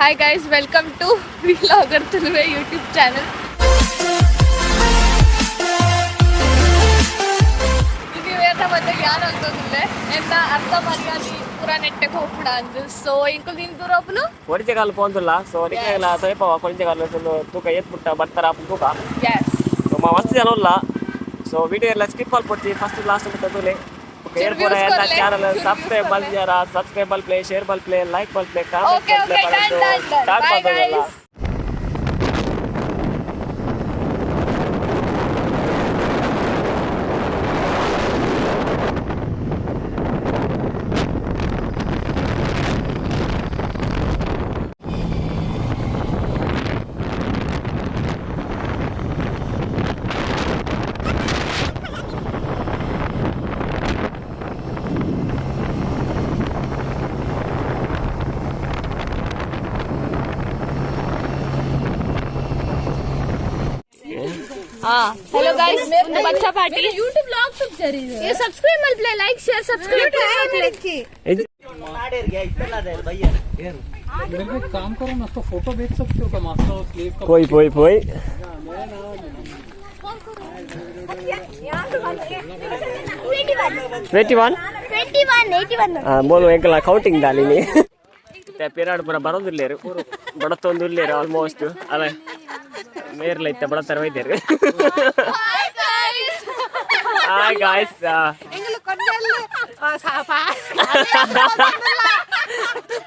Hi guys, welcome to Vlogger Tuluve YouTube channel. ನೀವೇನ ಮತ್ತೆ ಯಾರು ಅಂತಂದ್ರೆ ಎಂತ ಅರ್ಥ ಮರ್ಯಾದೆ ಪೂರ ನೆಟ್ಟಗೆ ಹೋಗ್ಬಿಡ ಅಂದು. ಸೊ ಇಂಕುಲ್ ದಿನ ದೂರ ಒಬ್ಬನು ಕೊಡಿಚೆಗಾಲು ಪೋಂದುಲ್ಲ. ಸೊ ನಿಕ್ಲೆಗ್ಲ ತೋಯ್ಪವ ಕೊಡಿಚೆಗಾಲು ತೂಕ ಏತ್ ಪುಟ್ಟ ಬರ್ತಾರ ತೂಕ. ಎಸ್. ಸೊ ಮಸ್ತ್ ಜನ ಉಲ್ಲ. ಸೊ ವಿಡಿಯೋ ಎಲ್ಲ ಸ್ಕಿಪ್ ಮಲ್ಪೊಡ್ಚಿ, ಫಸ್ಟ್ ಲಾಸ್ಟ್ ಮುಟ್ಟ ತೂಲೆ. ಚೂರ್ views ಕೊರ್ಲೆ, ಚಾನಲ್ ಚೂರ್ views subscribe ಕೊರ್ಲೆ. ಮಲ್ಪಿಯಾರ ಸಬ್ಸ್ಕ್ರೈಬ್ ಮಲ್ಪ್ಲೆ, ಶೇರ್ ಮಲ್ಪ್ಲೆ, ಲೈಕ್ ಮಲ್ಪ್ಲೆ, ಕಾಮೆಂಟ್ Okay, ಮಲ್ಪ್ಲೆ. Okay, done, done, done. Bye, guys. Hello guys, ಒಂದು ಬಚ್ಚಾ ಪಾರ್ಟಿ. ಯೂಟ್ಯೂಬ್ ಬ್ಲಾಗ್ ये ಸಬ್ಸ್ಕ್ರೈಬ್ ಮಲ್ಪ್ಲೆ, ಲೈಕ್, ಶೇರ್, ಸಬ್ಸ್ಕ್ರೈಬ್. मेरे को एक काम करो ना, उसका फोटो भेज सकते हो का मास्टर और स्लेव का? ಪೋಯ್ ಪೋಯ್ ಪೋಯ್. 21. 21, 81. ಬೋಲು ಎಂಕಲ ಕೌಂಟಿಂಗ್ ದಾಲಿನಿ. ಪಿರಾಡ್ ಪೂರ ಬರೋದಿಲ್ಲೇರು, ಬಡತೊಂದು ಇಲ್ಲೇರು ಆಲ್ಮೋಸ್ಟ್. ಅಲ್ಲ, ಮೇರ್ಲ ಇತ್ತ ಬಡತರ ಒಯ್ದೇರು. Hi guys. Hi guys.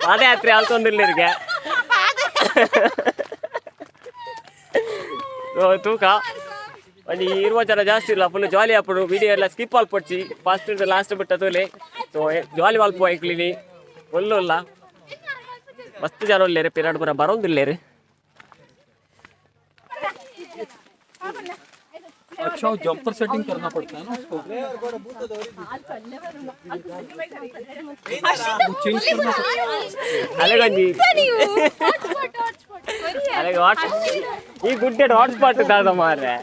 ಪಾದಯಾತ್ರೆ ಆಲ್ತೊಂದಿಲ್ಲೇರಿಗೆ ತೂಕ ಒಂಜಿ 20 ಜನ ಜಾಸ್ತಿ ಇಲ್ಲ. ಫುಲ್ ಜಾಲಿ ಆಪುಡು. ವಿಡಿಯೋ ಎಲ್ಲ ಸ್ಕಿಪ್ ಆಲ್ಪೊಡ್ಚಿ, ಫಸ್ಟ್ ಲಾಸ್ಟ್ ಬಿಟ್ಟ ತೂಲೆ. ಸೊ ಜಾಲಿ ಮಲ್ಪು ಐಕ್ಲಿನಿ. ಫುಲ್ ಉಲ್ಲ, ಮಸ್ತ್ ಜನ ಉಲ್ಲೇರು. ಪಿರಾಡ್ ಪೂರ ಬರೋದಿಲ್ಲೇರು. अच्छा, वो जंपर सेटिंग करना पड़ता है ना उसको, वो चेंज करना पड़ता है. ಅಲೆಗೊಂಜಿ ಅಲೆಗೆ ವಾಟ್ಸ್ ಈ ಗುಡ್ಡೆಡ್ ಹಾಟ್ಸ್ಪಾಟ್ ದಾದ ಮಾರ್ರೆ.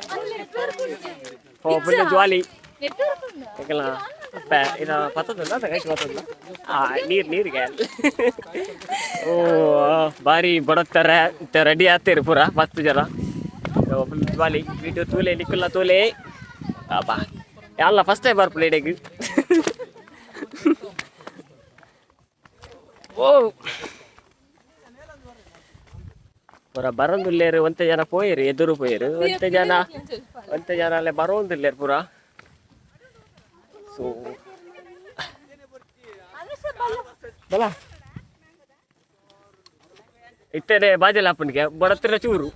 ಓ, ಫುಲ್ ಜಾಲಿ. ಎಂಕಲ್ನ ಅಪ್ಪೆ ಇದ ಪತ್ತದಲ್ಲ, ಅದ ಕೈಟ್ ಪತ್ತದ. ಆ ನೀರು ನೀರಿಗೆ. ಓ, ಬಾರಿ ಬಡತ್ತಾರೆ. ರೆಡಿ ಆಗ್ತೀರಿ ಪೂರ ಮಸ್ತ್ ಜನ. Full jolly. ವಿಡಿಯೋ ತೂಲೆ, ನಿಕ್ಕುಲ್ಲ ತೂಲೆ. ಅಬ್ಬಾ, ಯಾಲ್ಲ ಫಸ್ಟ್ ಟೈಮ್ ಬರ್ಪುಲ್ಲ ಇಡೆಗ್. ಓ, ಪೂರ ಬರೋಂದುಲ್ಲೇರು. ಒಂತೆ ಜನ ಪೋಯೆರು, ಎದುರು ಪೋಯೆರು. ಒಂತೆ ಜನ, ಒಂತೆ ಜನ ಅಲ್ಲೇ ಬರೋಂದುಲ್ಲೇರು ಪೂರ. ಸೊ ಬಲ ಇತ್ತೇನೆ ಬಾಜೆಲ್ಲ ಅಪ್ಪನಿಗೆ ಬಡತ್ತಿರ ಚೂರು.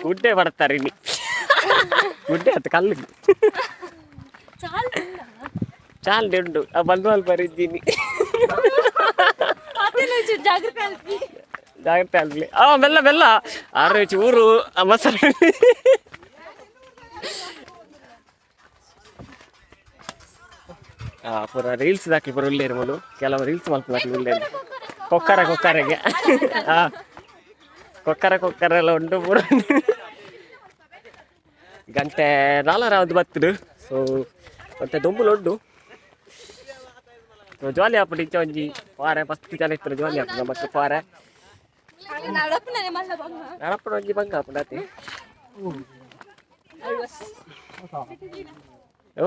ಗುಡ್ಡೆ ಬಡತ್ತಾರೆ ಇಲ್ಲಿ. ಗುಡ್ಡೆ ಆತು, ಕಲ್ಲು ಚಾಲ್ ಉಂಟು. ಆ ಬಂದು ಅಲ್ಪ ಇದ್ದೀನಿ. ಜಾಗ್ರತೆ ಅಲ್ಪಿ. ಜಾಗ್ರತೆ ಆಗಲಿ. ಆ ಬೆಲ್ಲ ಬೆಲ್ಲ ಆರು ಚೂರು ಮಸಾಲೆ. ಆ ಪೂರ ರೀಲ್ಸ್ ದಾಕಿ ಪೂರ ಉಲ್ಲೇರು ಮುಲು. ಕೆಲವು ರೀಲ್ಸ್ ಮಲ್ಪುದಾಕಿ ಉಲ್ಲೇರು. ಕೊಕ್ಕರ ಕೊಕ್ಕರೆಗೆ, ಆ ಕೊಕ್ಕರ ಕೊಕ್ಕರ ಎಲ್ಲ ಉಂಟು ಪೂರ. ಗಂಟೆ ನಾಲರಾವದು ಬತ್ತುಡು. ಸೊ ಮತ್ತೆ ದೊಂಬುಲು ಉಂಟು. ಸೊ ಜಾಲಿ ಆಪುಂಡು. ಇಂಚ ಒಂಜಿ ಪಾರೆ ಮಸ್ತ್ ಜನ ಇತ್ತು. ಜಾಲಿ ಆಪುಂಡು ನಮಕ್ ಪಾರೆ. ನಡಪುನನೆ ಮಲ್ಲ ಬಂಗ. ನಡಪುನ ಒಂಜಿ ಬಂಗ ಆಪುಂಡು ಅತೆ. ಓ,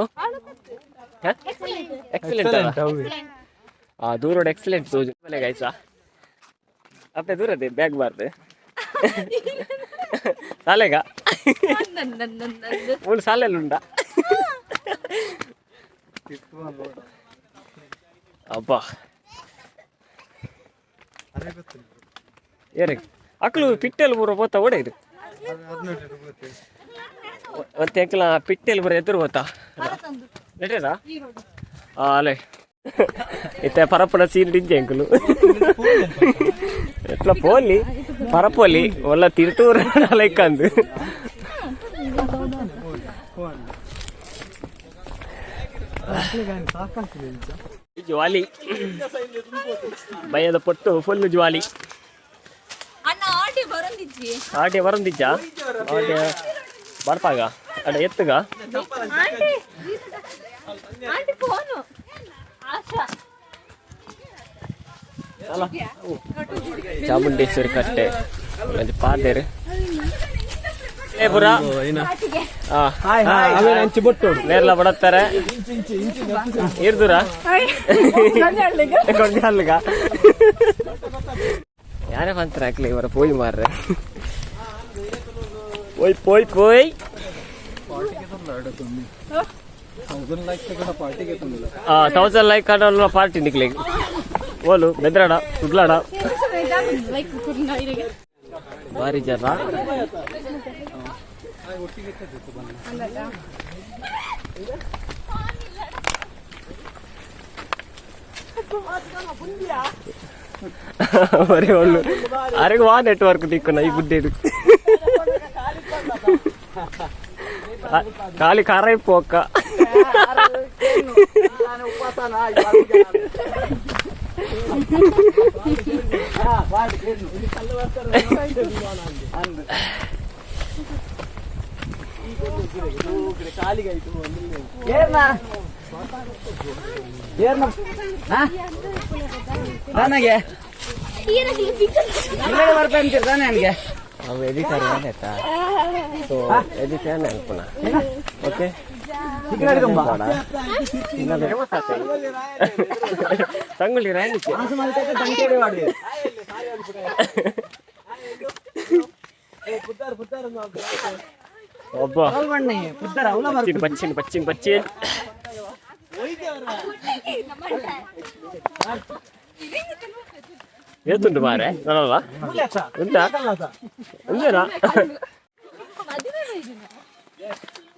ಎಕ್ಸಲೆಂಟ್. ಆ ದೂರೋಡ್ ಎಕ್ಸಲೆಂಟ್ ತೋಜು ಮನೆ ಗೈಸ. ಅಪ್ಪೆ ದೂರದೆ ಬ್ಯಾಗ್ ಬಾರ್ದು ಸಾಲೆಗ. ಮೂಲು ಸಾಲೆಲ್ಲ ಉಂಡ. ಅಬ್ಬಾ, ಏರಿ ಅಕ್ಲು ಪಿಟ್ಟೆಲ್ ಪೂರ ಪೋತ ಓಡೆ ಇದು. ಮತ್ತೆ ಅಂಕಲ ಪಿಟ್ಟೆಲ್ ಪೂರ ಎದುರು ಪೋತ ನೆಟ್ಟೇನಾ? ಆ ಅಲೆ ಇತ್ತೆ ಪರಪ್ಪನ ಸೀನ್ ಡಿಂಜೆ ಅಂಕಲು. ಎಟ್ಲ ಪೋಲಿ ಪರಪೋಲಿ ಒಲ್ಲ ತಿರ್ತೂರ ಲೈಕ್ ಅಂದು. ಜ್ವಾಲಿ ಭಯದ ಪೊಟ್ಟು, ಫುಲ್ ಜ್ವಾಲಿ. ಅಣ್ಣ, ಆಟಿ ಬರೊಂದಿಜ್ಜಿ. ಆಟೆ ಬರಂದಿಜ್ಜ? ಆಟೆ ಬರ್ಪಾಗ ಅಡ ಎತ್ತುಗ. Aunty, aunty, phone. ಅಲ್ಲ ಚಾಮುಂಡೇಶ್ವರಿ ಕಟ್ಟೆ ಒಂಜಿ ಪಾದೇರು ಏ ಪುರ. ಅಂಚಿ ಬೊಟ್ಟು. ನೇರ್ಲ ಬಡತ್ತಾರೆ ಇರ್ದುರ ಕೊಂಡಾಲ್ಗ ಯಾರೇ ಬಂತಾರೆ ಹಾಕ್ಲಿ ಇವರ ಪೋಯಿ ಮಾರ್ರೆ ಪೋಯ್ ಪೋಯ್ ಪೋಯ್. 1000 ಲೈಕ್ ತಗೊಂಡ ಪಾರ್ಟಿಗೆ ತಂದಿಲ್ಲ. 1000 ಲೈಕ್ ಆಡಲ್ಲ ಪಾರ್ಟಿ ನಿಕ್ಲಿ ಓಲು ಬೆದ್ರಾಡ ಕುಡ್ಲಾಡ ಬಾರಿ ಜನ. ಬರೀ ಒಳ್ಳು ಅರೆಗೆ ವಾ ನೆಟ್ವರ್ಕ್ ದಿಕ್ಕುನ ಈ ಗುಡ್ಡೆ ಖಾಲಿ ಖಾರ ಇಪ್ಪು ಅಕ್ಕ. ನನಗೆ ಬರ್ತಾ ಅಂತೀರ ತಾನೆ ನನಗೆ. ಅವು ಎಡಿಟರ್ ಏನಾಯ್ತಾ? ಸೊ ಎಡಿಟರ್ ಅನ್ಪುನ ಓಕೆ. ತಂಗುಳಿ ರಾಯಲಿಕ್ಕೆ. ಒಬ್ಬ ಬಚ್ಚಿನ ಬಚ್ಚಿನ ಬಚ್ಚಿನ ಬಚ್ಚಿನ. ಏತುಂಟು ಮಾರೆ ನನ್ನಲ್ಲ ಉಂಟಾ ಉಂಟೇನಾ?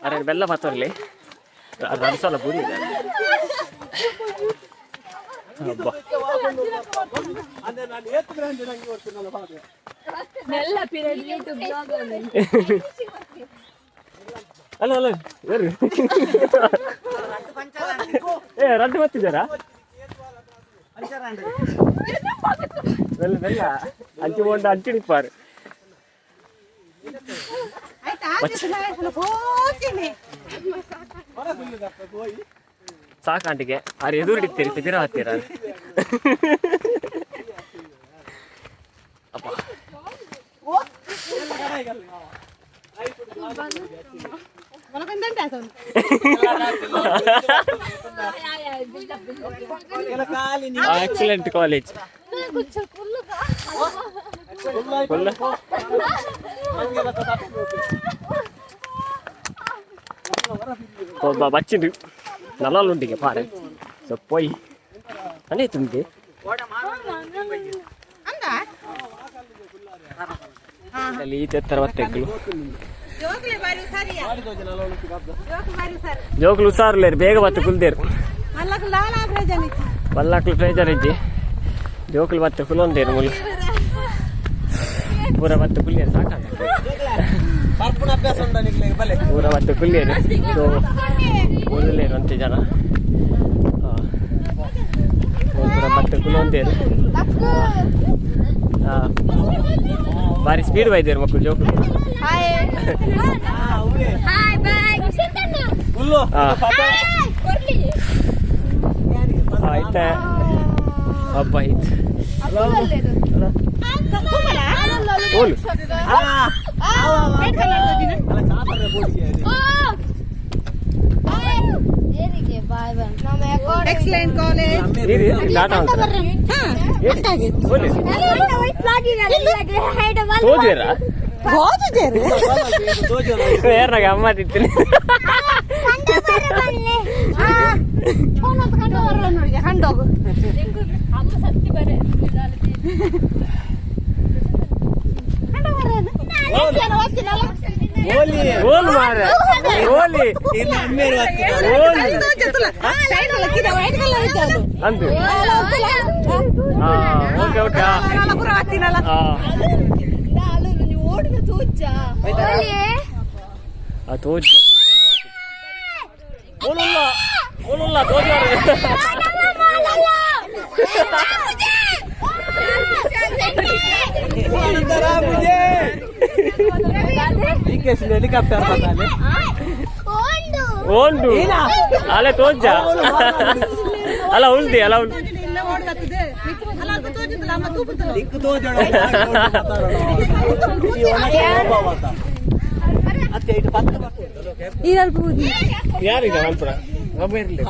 ಅರೆ ಬೆಲ್ಲ ಪತ್ತೊರ್ಲಿ ಅದು ಸಲ ಪುರಿ ಇದೆ. ಅಬ್ಬಾ. ಅಲ್ಲ ಅಲ್ಲ ಯಾರು? ಏ ರಡ್ಡು ಬತ್ತಿದ್ದಾರಾ? ಬೆಲ್ಲ ಬೆಲ್ಲ ಅಂಚು ಬೋಂಡ ಅಂಚಿಡಿಪ್ಪಾರು. ಸಾಕಾಂಟಿಗೆ ಆರು ಎದುರು ಹಿಡಿತೀರಿ ತಿಗಿರ ಹತ್ತೀರ ಅಪ್ಪ. Excellent college. ಒಬ್ಬ ಬಚ್ಚಿಂಡು ನಲ್ಲಾಲುಂಡಿಗೆ ಪಾರೆ ಸೊ ಪೋಯ್ ಅನೇ ತುಂಬಿದೆ. ಅಲ್ಲಿ ಈ ತೆತ್ತರ ತೆಗ್ಲು ಜೋಕ್ಲು ಹುಷಾರ್ಲೇರು ಬೇಗ ಬತ್ತು ಕುಲ್ದೇರು ಮಲ್ಲಾಕ್ಲು ಪ್ರೇಜರ್ ಇಜ್ಜಿ ಜೋಕ್ಲು ಬತ್ತು ಕುಲೊಂದೇರು ಮುಲ್ ಪೂರ ಬತ್ತು ಕುಲ್ಲೇರು ಸಾಕಾಗ ಪೂರ ಬತ್ತು ಕುಲ್ಲೇರು. ಸೊ ಓದಲೇರು ಅಂತೆ ಜನ ಪೂರ ಬತ್ತು ಕುಲೊಂದೇರು. ಬಾರಿ ಸ್ಪೀಡ್ ಬೈದೇರು ಮಕ್ಕಳು ಜೋಕ್ಲು. ಆಯ್ತಾ ಹಬ್ಬ ಆಯ್ತು ಓಲು. Excellent college. ದಾಟ ಹೋದಿರಾ? ಬೇರೆ ಅಮ್ಮ ತಿಂತೀನಿ. ಓಲ್ ಮಾರ ಓಲಿ ಓಲಿ ಅಂದು. Okay okay. ಆ ತೋಜ್ ಓಲುಲ್ಲ ಓಲುಲ್ಲ ತೋಜ್. ಹೆಲಿಕಾಪ್ಟರ್. ಓಂಡು ಅಲೆ ತೋಜ. ಅಲ್ಲ ಉಲ್ದಿ ಅಲ್ಲ ಉಲ್ದಿ. ಯಾರಿದೆ ಮಲ್ಪುರ ಒಬ್ಬ ಇರ್ಲಿ.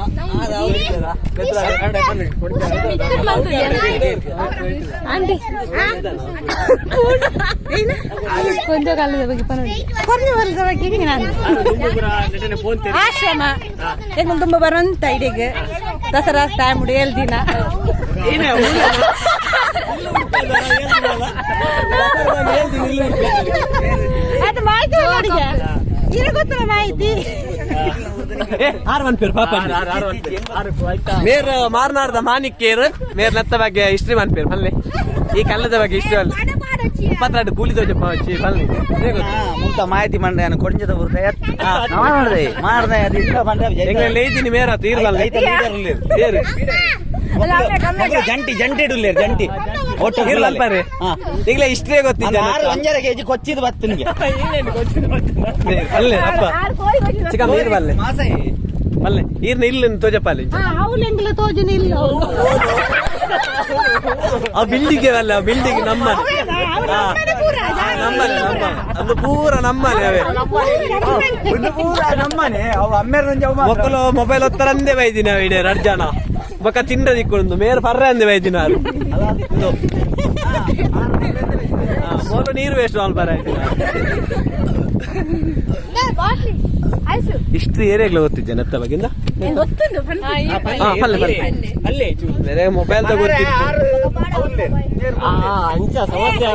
ಕೊಂಚ ಕಾಲದ ಬಗ್ಗೆ. ಫೋನ್. ಆಶ್ರಮ ಎಂಗ್ ತುಂಬ ಬರಂತ ಇಡೀಗ ದಸರಾ ಟೈಮ್ 7 ದಿನ. ಅದು ಮಾಹಿತಿ ನೋಡಿಗೆ ಇದು ಗೊತ್ತಲ್ಲ ಮಾಹಿತಿ. ಆರ್ ಮನ್ಪೇರು ಪಾಪ. ಮೇರ್ ಮಾರ್ನಾಡ್ದ ಮಾಣಿಕ್ಯೇರ್ ಮೇರ್ ನತ್ತ ಬಗ್ಗೆ ಹಿಸ್ಟ್ರಿ ಮನ್ಪೇರು ಪಲ್ಲೆ. ಈ ಕಲ್ಲದ ಬಗ್ಗೆ ಹಿಸ್ಟ್ರಿ ಅಲ್ಲ. 22 ಕೂಲಿ ದೋಜ ಪಾವಚಿ ಪಲ್ಲೆ. ಮುಂತ ಮಾಹಿತಿ ಮಂಡ್ರೆ ನಾನು ಕೊಡಂಜದ ಬರುತ್ತೆ ಮಾಡಿದೆ ಮಾಡಿದೆ ಅದು ಇಲ್ಲ ಮಂಡ್ರೆ. ಎಂಗ್ಲೆಲ್ಲ ಐದಿನಿ ಮೇರ ತೀರ್ದಲ್ಲ. ತೇರು. ಜಂಟಿ ಜಂಟಿ ಇಡುಲ್ಲೇರು ಜಂಟಿ ಒಟ್ಟು. ಇರ್ಲಲ್ಪಾರೆ ಈಗಲೇ ಹಿಸ್ಟ್ರಿಯೇ ಗೊತ್ತಿದ್ದ. 6 1.5 ಕೆಜಿ ಕೊಚ್ಚಿದ್ ಬತ್ತು ನಿಮಗೆ. ಪಲ್ಲೆ ಅಪ್ಪ ಚಿಕ್ಕ ನೀರು ಬಲ್ಲೆ ಪಲ್ಲೆ ಈರ್ನ ಇಲ್ಲ ತೋಜಪಾಲಿ. ಅವ್ಲೆಂಗ್ಲ ತೋಜನ ಇಲ್ಲ. ಆ ಬಿಲ್ಡಿಂಗ್ ಅಲ್ಲ, ಬಿಲ್ಡಿಂಗ್ ನಮ್ಮನೆ. ನಮ್ಮನೆ ನಮ್ಮ ಅದು ಪೂರ ನಮ್ಮನೆ ಅವೇ. ಪೂರ ನಮ್ಮನೆ ಅವು ಅಮ್ಮೇರು. ಮಕ್ಕಳು ಮೊಬೈಲ್ ಒತ್ತರ ಅಂದೇ ಬೈದಿನ ಇಡೇ ಎರಡು ಜನ ಬೊಕ್ಕ ತಿಂಡ ದಿಕ್ಕೊಂಡು ಮೇರ್ ಪರ್ರೆ ಅಂದೆ ಬೈದಿನ ಇದು. ಮೊದಲು ನೀರು ವೇಸ್ಟ್ ಪರ. ಇಷ್ಟು ಏರಿಯಾಗ್ಲ ಗೊತ್ತಿದ್ದೆ ನತ್ತ ಬಗ್ಗಿಂದ. ಹಾ, ಪಲ್ಲೆ ಪಲ್ಲೆ. ಅಲ್ಲೇ. ಬೇರೆ ಮೊಬೈಲ್ ತಗೋತಿತ್ತು. ಅಂಚ ಸಮಸ್ಯೆ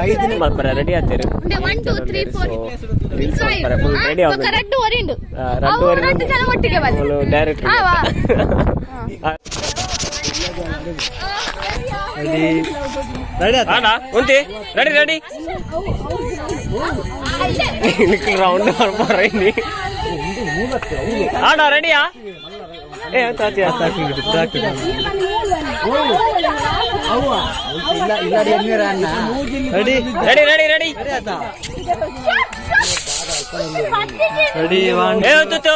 ಐದಿನ ಮಾಡ್ತಾರೆ. ರೆಡಿ ಆಗ್ತೀರಿ? 1 2 3 4 ರೀಲ್ಸ್ ಮಾಡ್ತಾರೆ, ಫುಲ್ ರೆಡಿ ಆಗುತ್ತೆ. ರಡ್ಡು ವರಿಂಡು. ರಡ್ಡು ವರಿಂಡು. ರಡ್ಡು ಜನ ಒಟ್ಟಿಗೆ ಬಂದು ಡೈರೆಕ್ಟ್. ಆವಾ. ಅಣ್ಣ ಉಂತಿ ರೆಡಿ ರೆಡಿ ರೌಂಡ್ ಬರ್ಬಾರ. ಅಣ್ಣ ರೆಡಿಯಾ? ಏ ತಾತಿ. Ready. Ready ready ready. Ready one. ಏ ಹೊತ್ತು.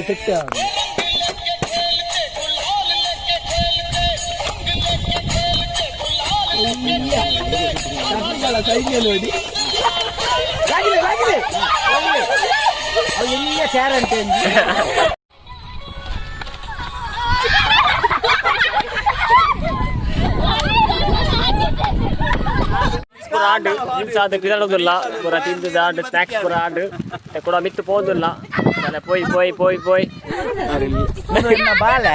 ಸೆಟ್. ನೋಡಿ. ಪೂರ ಆಂಡ್ ನಿಮ್ಸ ಅದು ಕಿದಳೋದಿಲ್ಲ. ಪೂರ ತಿಂದು ಆಂಡ್ ಸ್ನಾಕ್ಸ್ ಪೂರ ಆಂಡ್ ಕೂಡ ಮಿತ್ತು ಪೋದಿಲ್ಲ. ಪೋಯ್ ಪೋಯ್ ಪೋಯ್ ಪೋಯ್. ಬಾಲೆ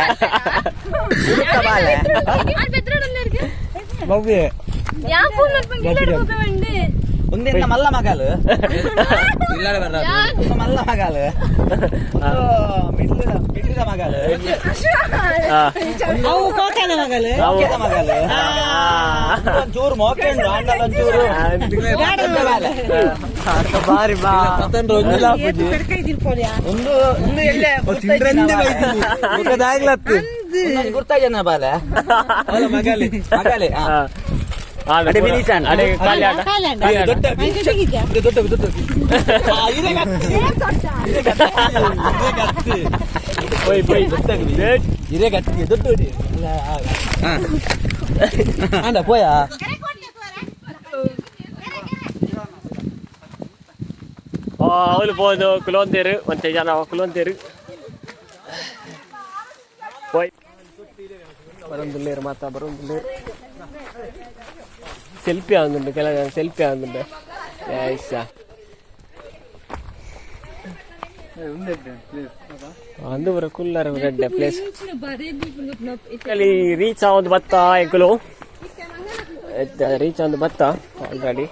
ಬಾಲೆ. ಭವ್ಯ. ಒಂದಿನ ಮಲ್ಲ ಮಗಾಲು ಮಲ್ಲ ಮಗಾಲು ಮಿಡ್ಲಿದ ಮಿಡ್ಲಿದ ಮಗಾಲು. ಅವು ಕೋಕನ ಮಗಲು. ಮೋಕೆದ ಮಗಾಲು ಒಂಚೂರು ಮೋಕೆ ಉಂಡು ಆಂಡಲ ಒಂಚೂರು ಬಾಲೆ. ಬಾರಿ ಬಾ ಒಂದು ಒಂದು ಎಲ್ಲೆ ತಿಂಡ್ರಂದೆ ಬೈತೀನಿ ಮುಖದಾಗ್ಲತ್ತು. ಗುರ್ತಾಜನ ಬಾಲೆ. ಮಗಲಿ. ಮಗಾಲೆ. ಅಡೆ ಬಿನಿಸ್ ಆಂಡ್. ಅಡೆ ಖಾಲಿ ಆಟ. ದೊಡ್ಡ ದೊಡ್ಡ ದೊಡ್ಡ ಇದೆ ಕತ್ತಿ. ಇದೆ ಕತ್ತಿ. ಇದೆ ಕತ್ತಿ. ಪೋಯ್ ಪೋಯ್. ಇದೇ ಗಟ್ಟಿ ದೊಡ್ಡ ಹೊಡಿ. ಅಂಡ ಪೋಯಾ. ಅವಳು ಪೋದು ಕುಲೊಂದೇರು ಒಂತೆ ಜನ ಕುಲೊಂದೇರು ಪೋಯ್ ಬರೊಂದುಲ್ಲೇರು ಮಾತಾ ಬರೊಂದುಲ್ಲೇರು. ಸೆಲ್ಫಿ ಆಗುಂಡು, ಕೆಲ ಜನ ಸೆಲ್ಫಿ ಆಗುಂಡು. ಐಸ ಅಂದು ಬರ ಕುಲ್ಲರ ಗಡ್ಡೆ ಪ್ಲೇಸ್ ಅಲ್ಲಿ ರೀಚ್ ಆವೊಂದು ಬತ್ತ. ಎಂಕುಲು ರೀಚ್ ಆವೊಂದು ಬತ್ತ ಆಲ್ರೆಡಿ.